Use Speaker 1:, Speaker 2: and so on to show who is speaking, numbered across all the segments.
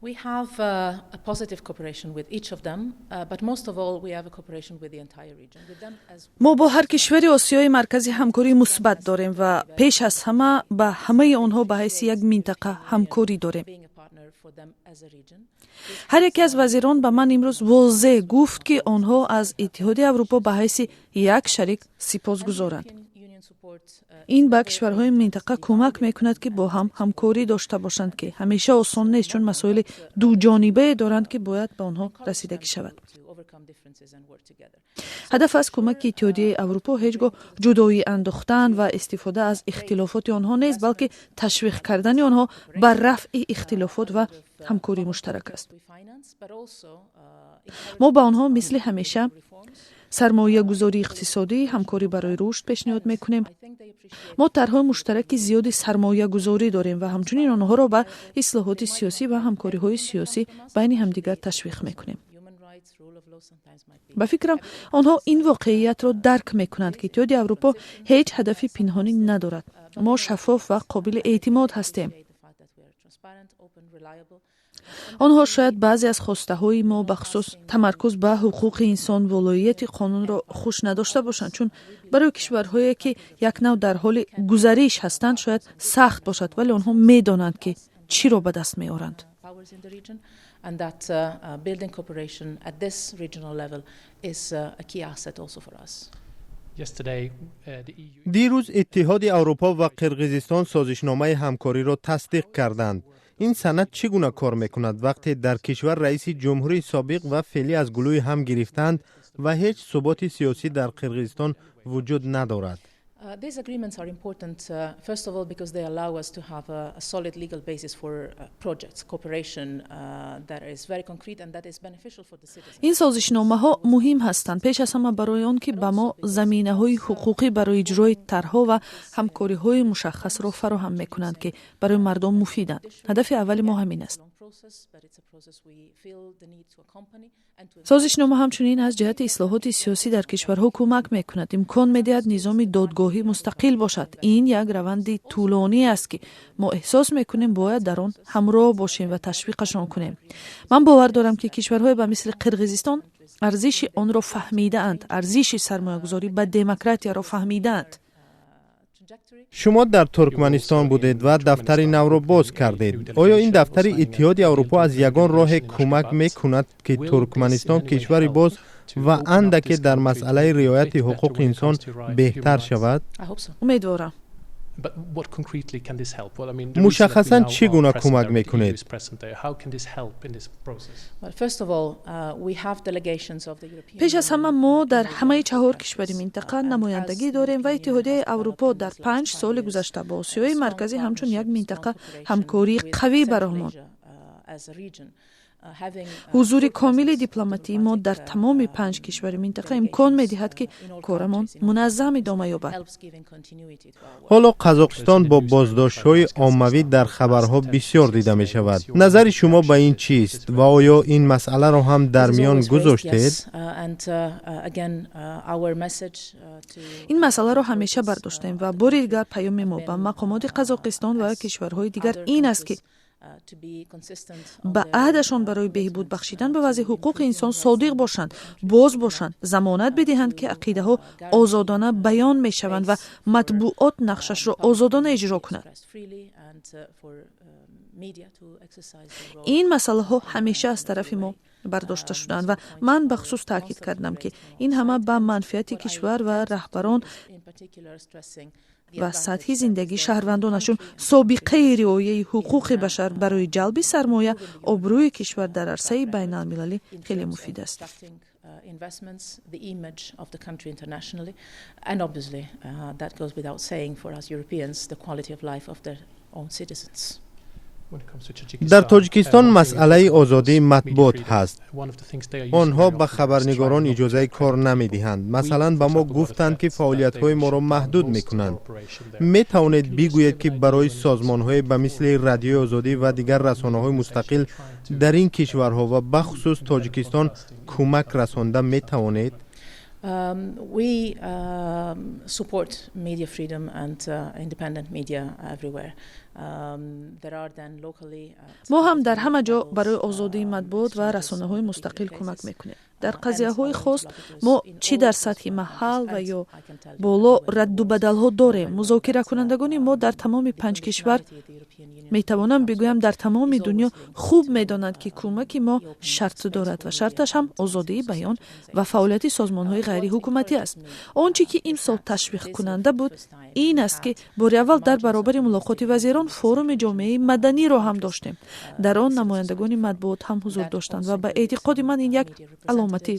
Speaker 1: We have a positive cooperation with each of them, but most of all, we have a cooperation with the entire region. With them as
Speaker 2: Мо бо ҳар кишвари Осиёи Марказӣ ҳамкории мусбат дорем ва пеш аз ҳама ба ҳамаи онҳо ба ҳайси як минтақа ҳамкорӣ дорем.
Speaker 1: being a partner for them as a region.
Speaker 2: Ҳар яке аз вазирон ба ман имрӯз возеҳ гуфт, ки онҳо аз Иттиҳоди Аврупо ба ҳайси як шарик сипосгузоранд.
Speaker 1: European Union support
Speaker 2: Ин ба кишварҳои минтақа кӯмак мекунад, ки бо ҳам ҳамкорӣ дошта бошанд, ки ҳамеша осон нест, чун масоили дуҷонибае доранд, ки бояд ба онҳо расидагӣ шавад.
Speaker 1: to overcome differences and work together.
Speaker 2: Ҳадаф аз кӯмаки Иттиҳодияи Аврупо ҳеҷ гоҳ ҷудоӣ андохтан ва истифода аз ихтилофоти онҳо нест, балки ташвиқ кардани онҳо ба рафъи ихтилофот ва ҳамкории муштарак аст.
Speaker 1: We finance, but also
Speaker 2: Мо ба онҳо мисли ҳамеша сармоягузории иқтисодӣ, ҳамкорӣ барои рушд пешниҳод мекунем.
Speaker 1: I think they appreciate
Speaker 2: Мо тарҳҳои муштараки зиёди сармоягузорӣ дорем ва ҳамчунин онҳоро ба ислоҳоти сиёсӣ ва ҳамкориҳои сиёсӣ байни ҳамдигар ташвиқ мекунем.
Speaker 1: human rights, rule of law sometimes might be
Speaker 2: Ба фикрам, онҳо ин воқеиятро дарк мекунанд, ки Иттиҳоди Аврупо ҳеҷ ҳадафи пинҳонӣ надорад. Мо шаффоф ва қобили эътимод ҳастем.
Speaker 1: the fact that we are transparent, open, reliable.
Speaker 2: Онҳо шояд баъзе аз хостаҳои мо, бахусус тамаркуз ба ҳуқуқи инсон, волоияти қонунро хуш надошта бошанд, чун барои кишварҳое, ки як нав дар ҳоли гузариш ҳастанд, шояд сахт бошад, вале онҳо медонанд, ки чиро ба даст меоранд.
Speaker 1: Powers in the region, and that building cooperation at this regional level is a key asset also for us.
Speaker 3: Дирӯз Иттиҳоди Аврупо ва Қирғизистон созишномаи ҳамкориро тасдиқ карданд. Ин санад чӣ гуна кор мекунад, вақте дар кишвар раиси ҷумҳури собиқ ва феълӣ аз гулӯи ҳам гирифтаанд ва ҳеҷ суботи сиёсӣ дар Қирғизистон вуҷуд надорад?
Speaker 1: These agreements are important, first of all, because they allow us to have a solid legal basis for projects, cooperation that is very concrete and that is beneficial for the citizens.
Speaker 2: Ин созишномаҳо муҳим ҳастанд, пеш аз ҳама барои он ки ба мо заминаҳои ҳуқуқӣ барои иҷрои тарҳҳо ва ҳамкориҳои мушаххасро фароҳам мекунанд, ки барои мардум муфиданд. Ҳадафи аввали мо ҳамин аст.
Speaker 1: Long process, but it's a process we feel the need to accompany and to
Speaker 2: Созишнома ҳамчунин аз ҷиҳати ислоҳоти сиёсӣ дар кишварҳо кӯмак мекунад, имкон медиҳад низоми додгоҳӣ мустақил бошад. Ин як раванди тӯлонӣ аст, ки мо эҳсос мекунем бояд дар он ҳамроҳ бошем ва ташвиқашон кунем. Ман бовар дорам, ки кишварҳое ба мисли Қирғизистон арзиши онро фаҳмидаанд, арзиши сармоягузорӣ ба демократияро фаҳмидаанд.
Speaker 1: Trajectory.
Speaker 3: Шумо дар Туркманистон будед ва дафтари навро боз кардед. Оё ин дафтари Иттиҳоди Аврупо аз ягон роҳе кӯмак мекунад, ки Туркманистон кишвари боз ва андаке дар масъалаи риояти ҳуқуқи инсон беҳтар шавад?
Speaker 1: I hope so.
Speaker 2: Умедворам.
Speaker 3: Мушаххасан чӣ гуна кӯмак мекунед?
Speaker 1: Well, first of all, we have delegations of the European
Speaker 2: Пеш аз ҳама, мо дар ҳамаи чаҳор кишвари минтақа намояндагӣ дорем ва Иттиҳодияи Аврупо дар 5 соли гузашта бо Осиёи Марказӣ ҳамчун як минтақа ҳамкории қавӣ ба роҳ монд. Ҳузури комили дипломатии мо дар тамоми панҷ кишвари минтақа имкон медиҳад, ки корамон муназзам идома ёбад.
Speaker 3: Ҳоло Қазоқистон бо боздоштҳои оммавӣ дар хабарҳо бисёр дида мешавад. Назари шумо ба ин чист ва оё ин масъаларо ҳам дар миён гузоштед?
Speaker 2: Ин масъаларо ҳамеша бардоштем ва бори дигар паёми мо ба мақомоти Қазоқистон ва кишварҳои дигар ин аст, ки ба аҳдашон барои беҳбуд бахшидан ба вазъи ҳуқуқи инсон содиқ бошанд, боз бошанд, замонат бидиҳанд, ки ақидаҳо озодона баён мешаванд ва матбуот нақшашро озодона иҷро кунад. Ин масъалаҳо ҳамеша аз тарафи мо бардошта шуданд ва ман бахусус таъкид кардам, ки ин ҳама ба манфиати кишвар ва раҳбарон ва сатҳи зиндагии шаҳрвандонашон, собиқаи риояи ҳуқуқи башар барои ҷалби сармоя, обрӯи кишвар дар арсаи байналмилалӣ хеле муфид аст.
Speaker 1: Investments, the image of the country internationally, and obviously, that goes without saying for us Europeans, the quality of life of their own citizens.
Speaker 3: Дар Тоҷикистон масъалаи озодии матбуот ҳаст. Онҳо ба хабарнигорон иҷозаи кор намедиҳанд. Масалан, ба мо гуфтанд, ки фаъолиятҳои моро маҳдуд мекунанд. Метавонед бигӯед, ки барои созмонҳое ба мисли Радиои Озодӣ ва дигар расонаҳои мустақил дар ин кишварҳо ва бахусус Тоҷикистон кӯмак расонда метавонед?
Speaker 1: We support media freedom and independent media everywhere. There are then locally
Speaker 2: Мо ҳам дар ҳама ҷо барои озодии матбуот ва расонаҳои мустақил кӯмак мекунем. Дар қазияҳои хос мо чӣ дар сатҳи маҳал ва ё боло радду бадалҳо дорем. Музокиракунандагони мо дар тамоми панҷ кишвар, метавонам бигӯям, дар тамоми дунё, хуб медонанд, ки кӯмаки мо шарт дорад ва шарташ ҳам озодии баён ва фаъолияти созмонҳои ғайриҳукуматӣ аст. Он чӣ ки имсол ташвиқкунанда буд, ин аст, ки бори аввал дар баробари мулоқоти вазирон форуми ҷомеаи маданиро ҳам доштем. Дар он намояндагони матбуот ҳам ҳузур доштанд ва ба эътиқоди ман ин як аломати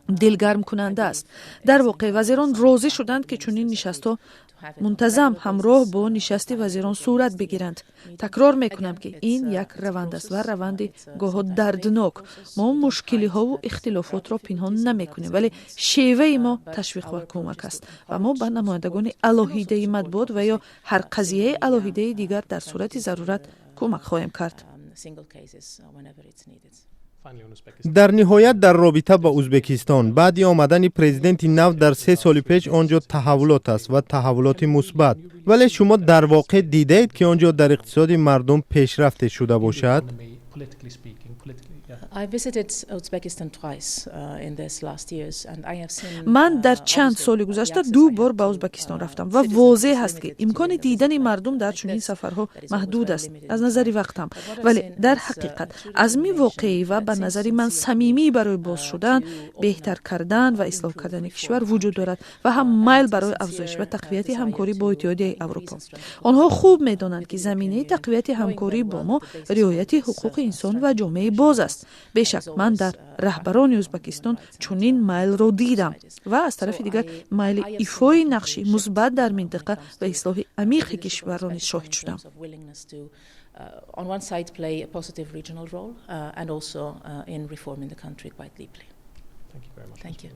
Speaker 2: дилгармкунанда аст. Дар воқеъ, вазирон розӣ шуданд, ки чунин нишастҳо мунтазам ҳамроҳ бо нишасти вазирон сурат бигиранд. Такрор мекунам, ки ин як раванд аст ва раванди гоҳо дарднок. Мо мушкилиҳову ихтилофотро пинҳон намекунем, вале шеваи мо ташвиқ ва кӯмак аст ва мо ба намояндагони алоҳидаи матбуот ва ё ҳар қазияи алоҳидаи дигар дар сурати зарурат кӯмак хоҳем кард.
Speaker 3: Дар ниҳоят, дар робита ба Ӯзбекистон, баъди омадани президенти нав дар 3 соли пеш он ҷо таҳаввулот аст ва таҳаввулоти мусбат, вале шумо дар воқеъ дидаед, ки он ҷо дар иқтисоди мардум пешрафте шуда бошад?
Speaker 1: I visited Uzbekistan twice in this last years and I have seen
Speaker 2: Ман дар чанд соли гузашта ду бор ба Ӯзбекистон рафтам ва возеҳ аст, ки имкони дидани мардум дар чунин сафарҳо маҳдуд аст, аз назари вақтам. Вале дар ҳақиқат азми воқеӣ ва ба назари ман самимӣ барои боз шудан, беҳтар кардан ва ислоҳ кардани кишвар вуҷуд дорад ва ҳам майл барои афзоиш ва тақвияти ҳамкорӣ бо Иттиҳодияи Аврупо. Онҳо хуб медонанд, ки заминаи тақвияти ҳамкорӣ бо мо риояти ҳуқуқи инсон ва ҷомеаи боз аст. Бешак, ман дар раҳбарони Ӯзбекистон чунин майлро дидам ва аз тарафи дигар майли ифои нақши мусбат дар минтақа ва ислоҳи амиқи кишварро низ шоҳид шудам.
Speaker 1: On one side play a positive regional role and also in reforming the country quite deeply.
Speaker 4: Thank you very much.
Speaker 1: Thank you.